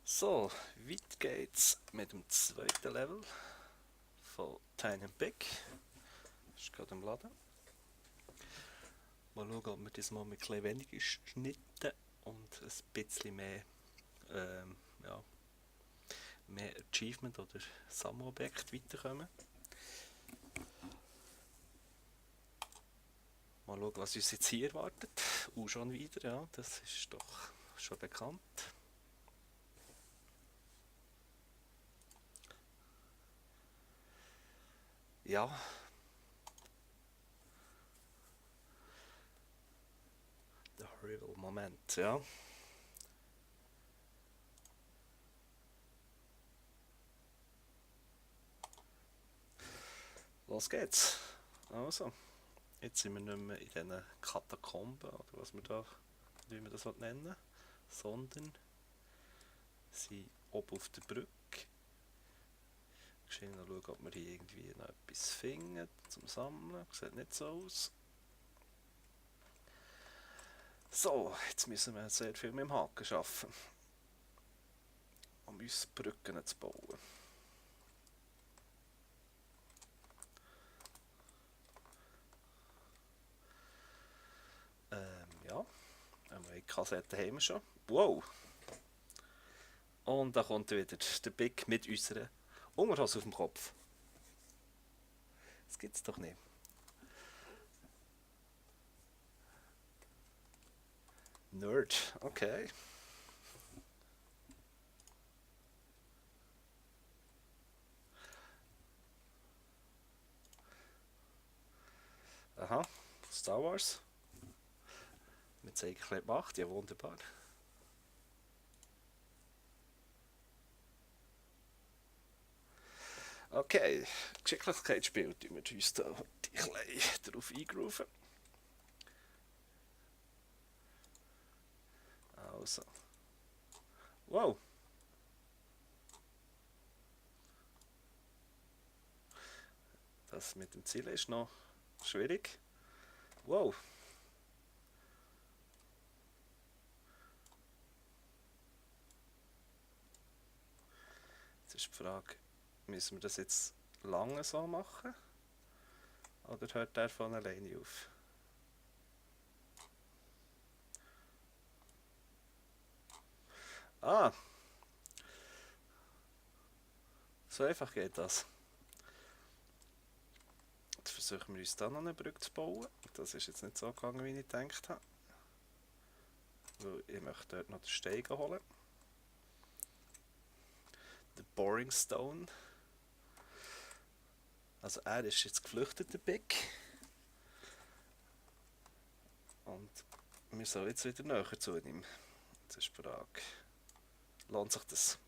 So, weit geht's mit dem zweiten Level von Tiny and Big. Ist gerade im Laden. Mal schauen, ob wir diesmal mit etwas weniger Schnitten und ein bisschen mehr, ja, mehr Achievement oder Sammelobjekt weiterkommen. Mal schauen, was uns jetzt hier erwartet. Schon wieder, ja, das ist doch schon bekannt. Ja. Der horrible Moment, ja. Los geht's. Also, jetzt sind wir nicht mehr in diesen Katakomben, oder was wir da, wie wir das nennen, sondern sind oben auf der Brücke. Ich schaue noch, ob wir hier irgendwie noch etwas finden zum Sammeln. Sieht nicht so aus. So, jetzt müssen wir sehr viel mit dem Haken arbeiten, um uns Brücken zu bauen. Ja, eine Kassette haben wir schon. Wow! Und da kommt wieder der Big mit unserer Unterhose auf dem Kopf. Das gibt's doch nicht. Nerd, okay. Aha, Star Wars. Mit Zeichen gemacht, ja wunderbar. Okay, Geschicklichkeitsspiel, tun wir uns da die klein drauf eingrooven. Also. Wow. Das mit dem Ziel ist noch schwierig. Wow. Jetzt ist die Frage, müssen wir das jetzt lange so machen? Oder hört der von alleine auf? Ah! So einfach geht das. Jetzt versuchen wir uns dann noch eine Brücke zu bauen. Das ist jetzt nicht so gegangen, wie ich gedacht habe. Weil ich möchte dort noch den Stein holen. Der Boring Stone. Also er ist jetzt geflüchtet, der Big. Und wir sollen jetzt wieder näher zu ihm. Jetzt ist die Frage, lohnt sich das?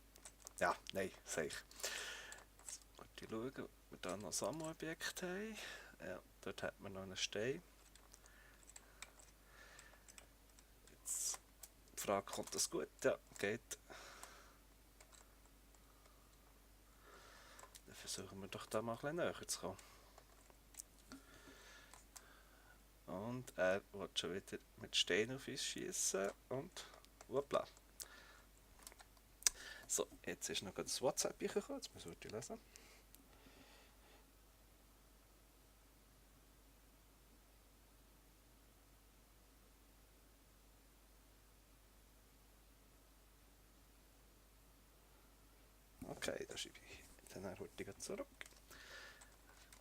Ja, nein, sage ich. Jetzt wollte ich schauen, ob wir da noch Sammelobjekte haben. Ja, dort hat man noch einen Stein. Jetzt die Frage, kommt das gut? Ja, geht. Dann versuchen wir doch da mal ein bisschen näher zu kommen. Und er will schon wieder mit Steinen auf uns schießen und hoppla. So, jetzt ist noch das WhatsApp gekommen, jetzt müssen wir die lesen. Okay, da schreibe ich dann heute zurück.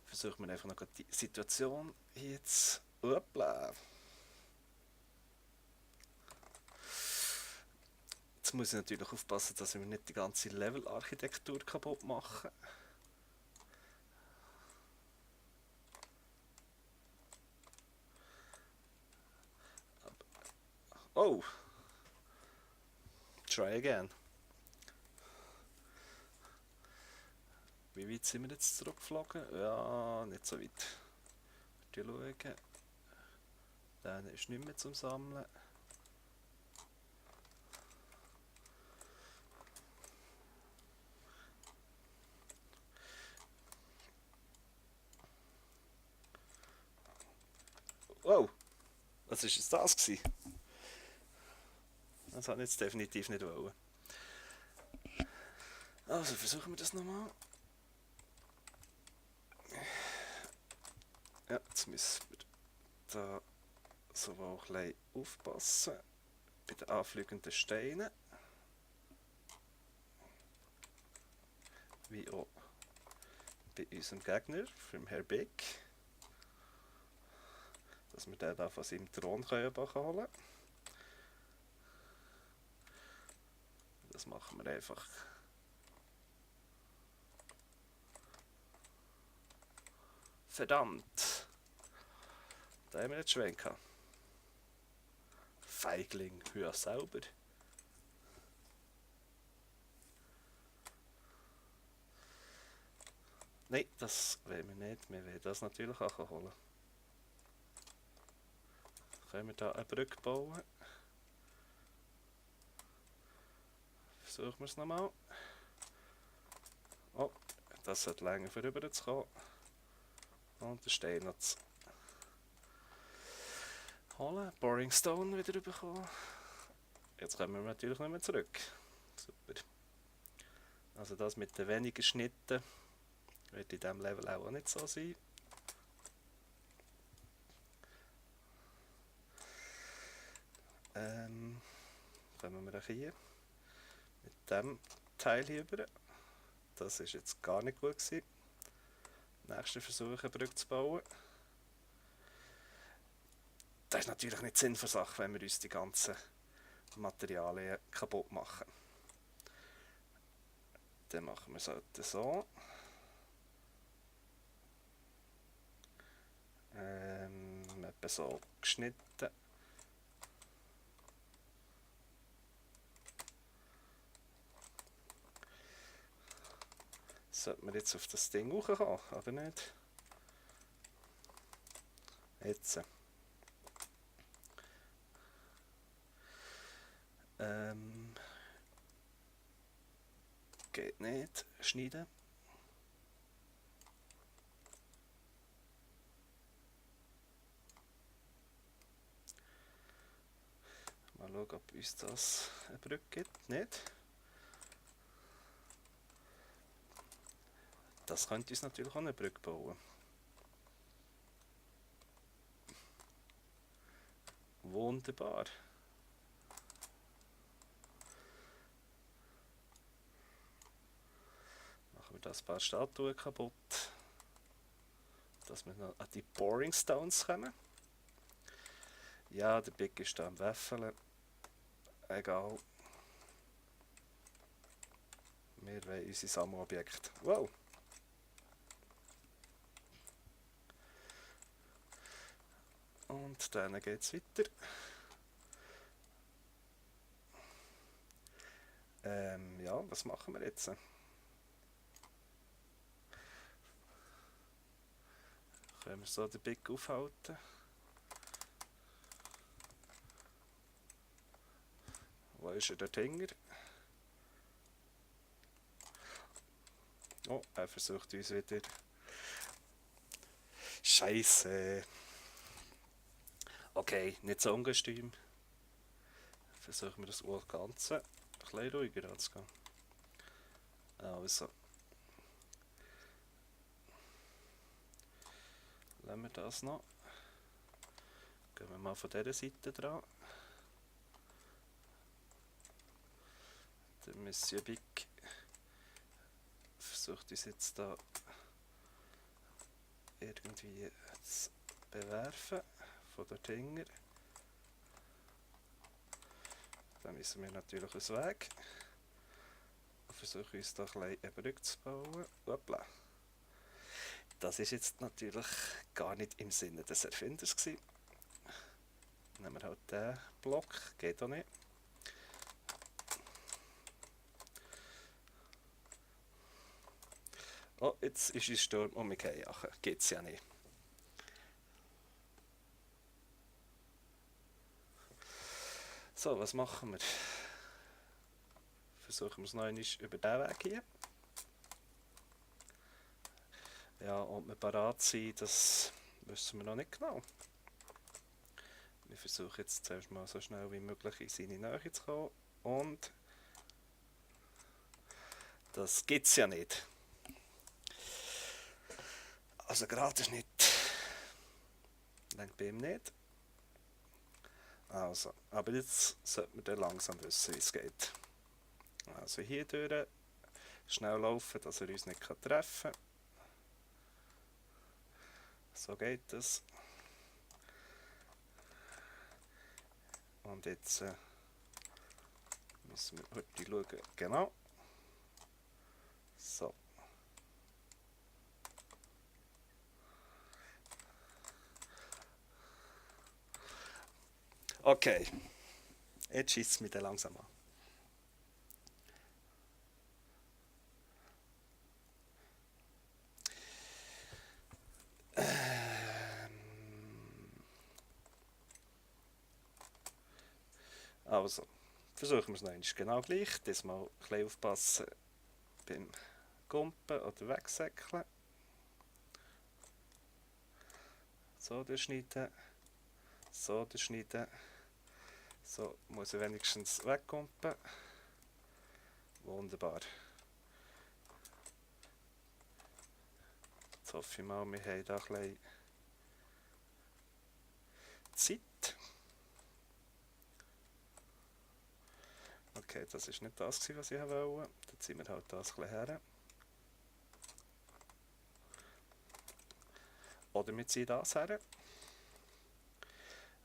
Versuchen wir einfach noch die Situation jetzt. Hoppla. Jetzt muss ich natürlich aufpassen, dass wir nicht die ganze Level-Architektur kaputt machen. Oh! Try again. Wie weit sind wir jetzt zurückgeflogen? Ja, nicht so weit. Schauen. Dann ist nicht mehr zum Sammeln. Wow! Was war das? Das wollte ich jetzt definitiv nicht wollen. Also versuchen wir das nochmal. Ja, jetzt müssen wir da so ein bisschen aufpassen bei den anfliegenden Steinen. Wie auch bei unserem Gegner, vom Herr Big. Dass wir den da von seinem Thron holen können. Das machen wir einfach. Verdammt! Da haben wir jetzt Schwein gehabt. Feigling, hör sauber. Nein, das wollen wir nicht. Wir wollen das natürlich auch holen. Können wir da eine Brücke bauen? Versuchen wir es nochmal. Oh, das sollte länger vorüber zu kommen. Und den Stein noch zu holen. Boring Stone wieder bekommen. Jetzt kommen wir natürlich nicht mehr zurück. Super. Also das mit den wenigen Schnitten wird in diesem Level auch nicht so sein. Kommen wir hier mit dem Teil hier rüber. Das ist jetzt gar nicht gut gewesen. Nächster Versuch, eine Brücke zu bauen. Das ist natürlich nicht Sinn der Sache, wenn wir uns die ganzen Materialien kaputt machen. Dann machen wir es so. Etwa so geschnitten. Sollte man jetzt auf das Ding hochkommen, oder nicht? Jetzt. Geht nicht. Schneiden. Mal schauen, ob uns das eine Brücke gibt. Nicht? Das könnte uns natürlich auch eine Brücke bauen. Wunderbar. Machen wir das paar Statuen kaputt. Dass wir noch an die Boring Stones kommen. Ja, der Big ist da am Wäffeln. Egal. Wir wollen unsere Sammelobjekte. Wow! Und dann geht es weiter. Ja, was machen wir jetzt? Können wir so den Big aufhalten? Wo ist er, der Tinger? Oh, er versucht uns wieder. Scheiße. Okay, nicht so ungestüm. Versuchen wir das Ganze ein bisschen ruhiger anzugehen. Also. Lassen wir das noch. Gehen wir mal von dieser Seite dran. Der Monsieur Big versucht uns jetzt da irgendwie zu bewerfen von der Tinger. Dann müssen wir natürlich aus dem Weg. Versuchen uns da ein bisschen eine Brücke zu bauen. Hoppla. Das ist jetzt natürlich gar nicht im Sinne des Erfinders gewesen. Nehmen wir halt den Block, geht auch nicht. Oh, jetzt ist ein Sturm um mich her. Geht es ja nicht. So, was machen wir? Versuchen wir es noch einmal über diesen Weg hier. Ja, ob wir parat sind, das wissen wir noch nicht genau. Wir versuchen jetzt zuerst mal so schnell wie möglich in seine Nähe zu kommen. Und Das gibt es ja nicht. Also gerade ist nicht. Denkt bei ihm nicht. Also, aber jetzt sollte man dann langsam wissen, wie es geht. Also hier durch, schnell laufen, dass er uns nicht treffen kann. So geht es. Und jetzt müssen wir heute schauen. Genau. So. Okay. Jetzt schießt es mich dann langsam an. Also, versuchen wir es noch einmal genau gleich. Diesmal ein bisschen aufpassen beim Gumpen oder Wegsäckeln. So durchschneiden. So durchschneiden. So muss er wenigstens weggumpen. Wunderbar. Jetzt hoffe ich mal, wir haben da ein bisschen Zeit. Okay, das war nicht das, was ich wollte. Dann ziehen wir halt das ein bisschen her. Oder wir ziehen das her.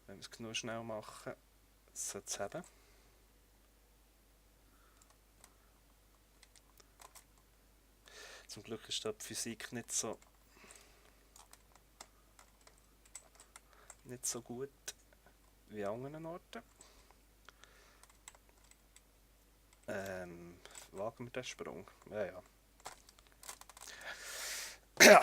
Wenn wir es genug schnell machen, sollte es haben. Zum Glück ist da die Physik nicht so gut wie an anderen Orten. Wagen wir den Sprung? Ja, ja. Ja.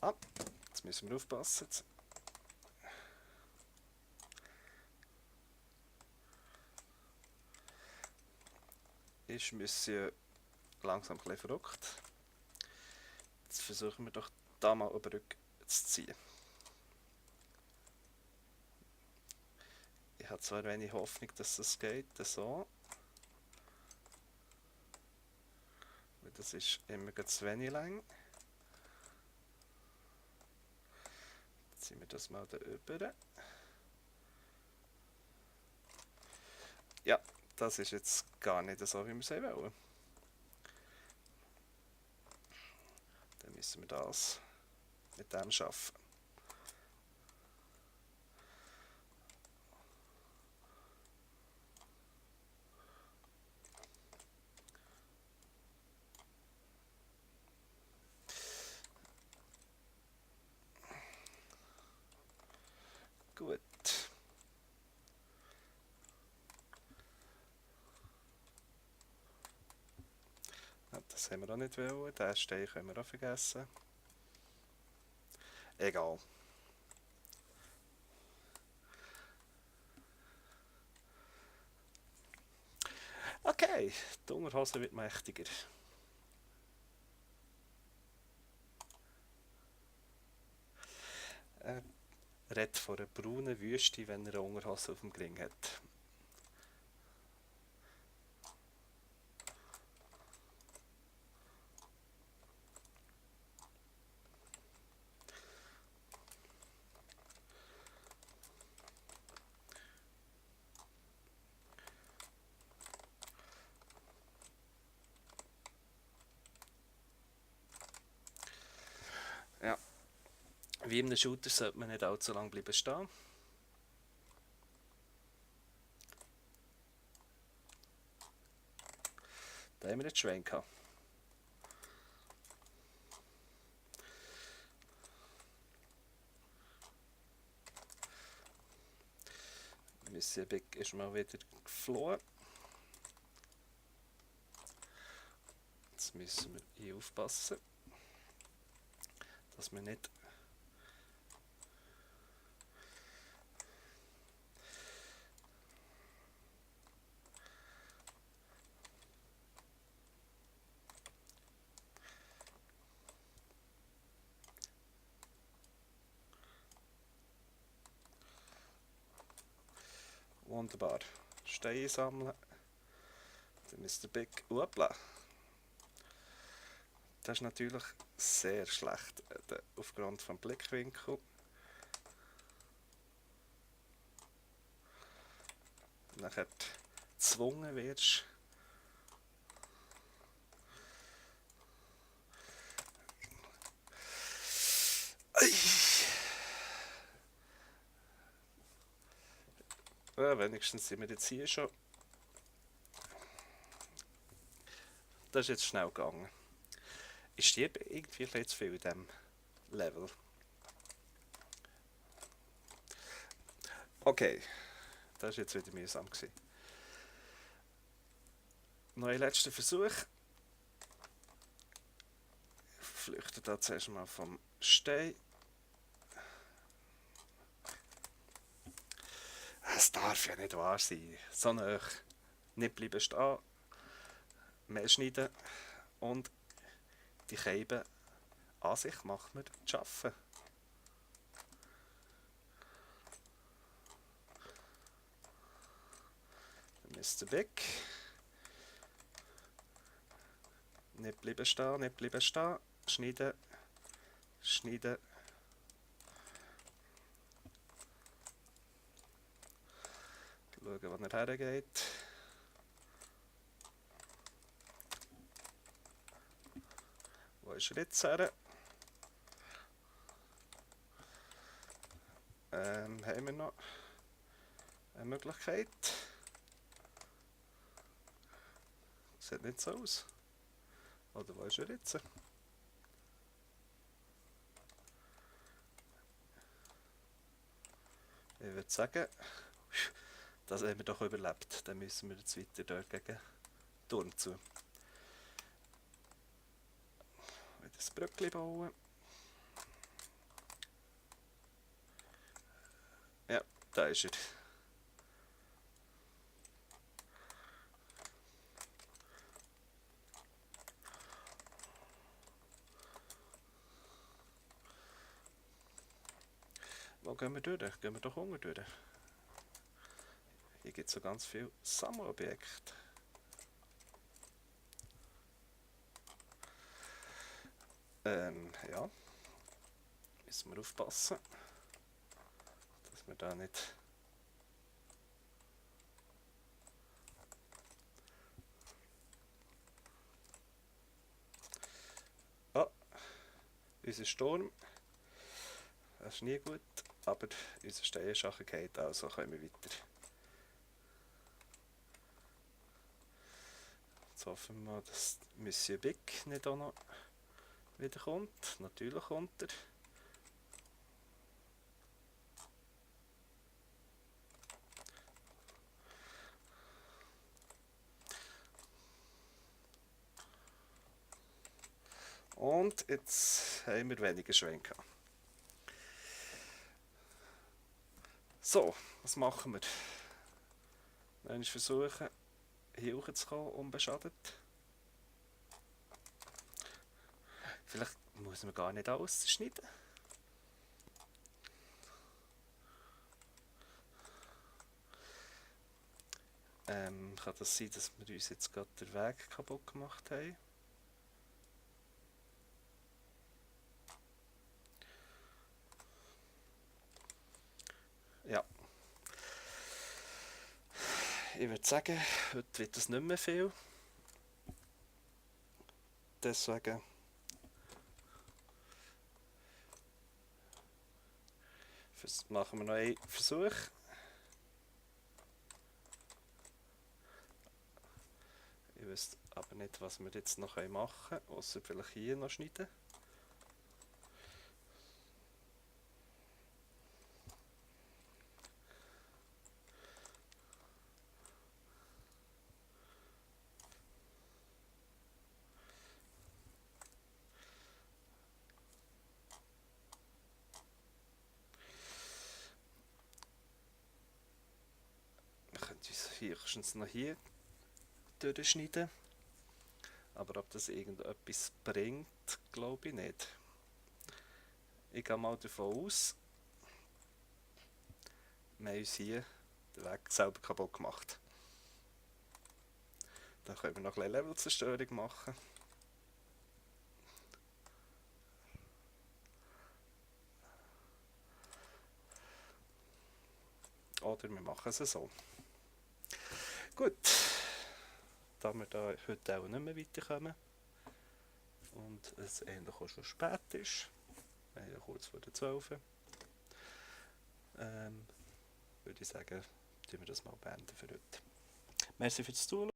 Ah, jetzt müssen wir aufpassen. Ist Monsieur langsam ein bisschen verrückt. Jetzt versuchen wir doch da mal über Rücken zu ziehen. Ich habe zwar wenig Hoffnung, dass das geht, so. Weil das ist immer zu wenig lang. Jetzt ziehen wir das mal da rüber. Ja, das ist jetzt gar nicht so, wie wir es wollen. Dann müssen wir das mit dem arbeiten. Gut. Ja, das haben wir auch nicht wollen. Den Stein können wir auch vergessen. Egal. Okay, die Unterhose wird mächtiger. Er redet von einer braunen Wüste, wenn er eine Unterhose auf dem Ring hat. Ja. Wie in einem Shooter sollte man nicht allzu lange bleiben stehen. Da haben wir jetzt Schwein gehabt. Monsieur Big ist mal wieder geflohen. Jetzt müssen wir hier aufpassen, dass wir nicht Wunderbar. Steine sammeln. Der Mr. Big. Hoppla. Das ist natürlich sehr schlecht aufgrund des Blickwinkels. Nachher gezwungen wirst. Ja, wenigstens sind wir jetzt hier schon. Das ist jetzt schnell gegangen. Ich stirb irgendwie ein bisschen zu viel in diesem Level. Okay, das war jetzt wieder mühsam. Noch ein letzter Versuch. Ich flüchte da zuerst mal vom Stein. Es darf ja nicht wahr sein. So nah. Nicht bleiben stehen. Mehr schneiden. Und die Scheiben an sich macht man zu arbeiten. Mr. Big. Nicht bleiben stehen, nicht bleiben stehen. Schneiden. Schneiden. Schauen, wo er hergeht. Wo ist er jetzt her? Haben wir noch eine Möglichkeit? Sieht nicht so aus. Oder wo ist er jetzt? Ich würde sagen, das haben wir doch überlebt. Dann müssen wir jetzt weiter dort gegen den Turm zu. Wieder das Brückli bauen. Ja, da ist er. Wo gehen wir durch? Gehen wir doch unten durch. Hier gibt es so ganz viele Sammelobjekte. Ja. Müssen wir aufpassen, dass wir da nicht... Ah, unser Sturm. Das ist nie gut, aber unser Steinschachen geht, also können wir weiter. Jetzt hoffen wir mal, dass Monsieur Big nicht auch noch wieder kommt. Natürlich kommt er. Und jetzt haben wir weniger Schwenker. So, was machen wir? Einmal versuchen, hier hochzukommen, unbeschadet. Vielleicht muss man gar nicht alles schneiden. Kann das sein, dass wir uns jetzt gerade den Weg kaputt gemacht haben? Ja. Ich würde sagen, heute wird es nicht mehr viel. Deswegen machen wir noch einen Versuch. Ich weiß aber nicht, was wir jetzt noch machen können, außer vielleicht hier noch schneiden. Wir können uns höchstens noch hier durchschneiden. Aber ob das irgendetwas bringt, glaube ich nicht. Ich gehe mal davon aus, wir haben uns hier den Weg selber kaputt gemacht. Dann können wir noch ein bisschen Levelzerstörung machen. Oder wir machen es so. Gut. Da wir da heute auch nicht mehr weiterkommen und es eigentlich auch schon spät ist, wir haben ja kurz vor der 12, würde ich sagen, tun wir das mal beenden für heute. Merci fürs Zuschauen.